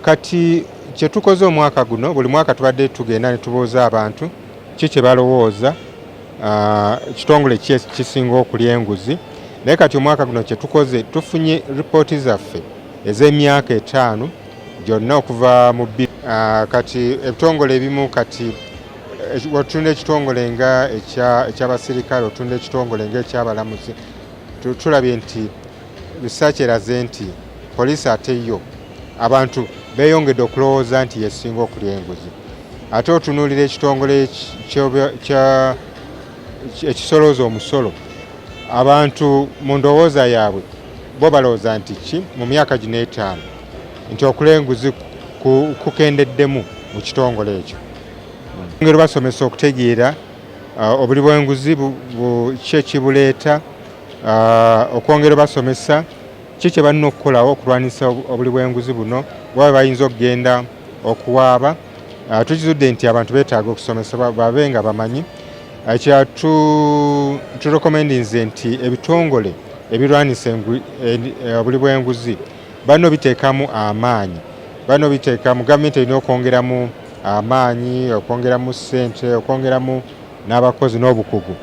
Kati kyetukoze omwaka guno, buli mwaka tubadde tugenda ne tubuuza abantu ki kye balowooza, kitongole ki kisinga okulya enguzi. Naye kati omwaka guno kyetukoze, tufunye ripooti zaffe ez'emyaka 5 gyonna okuva mu kati ebitongole ebimu. Kati otunda ekitongole nga ekyabasirikale, otunda ekitongole nga ekyabalamuzi, tulabye nti research eraze nti poliisi ate yo abantu beeyongedde okulowooza nti yesinga okulya enguzi. Ate otunuulira ekitongole ekisolooza omusolo, abantu mu ndowooza yaabwe bo balowooza nti ki mu myaka gino 5 nti okulya enguzi kukendeddemu mu kitongole ekyo. Ngeri basomesa okutegeera obuli bw'enguzi, ki ekibuleeta, okwongera basomesa ki kye balina okukolawo okulwanisa obuli bw'enguzi buno, waba bayinza okugenda okuwaaba. Tukizudde nti abantu beetaaga okusomesebwa babe nga bamanyi. Ekirala, turecommendinze nti ebitongole ebirwanisa obuli bw'enguzi balina obiteekamu amaanyi, balina obiteekamu. Gavumenti erina okwongeramu amaanyi, okwongeramu ssente, okwongeramu n'abakozi n'obukugu.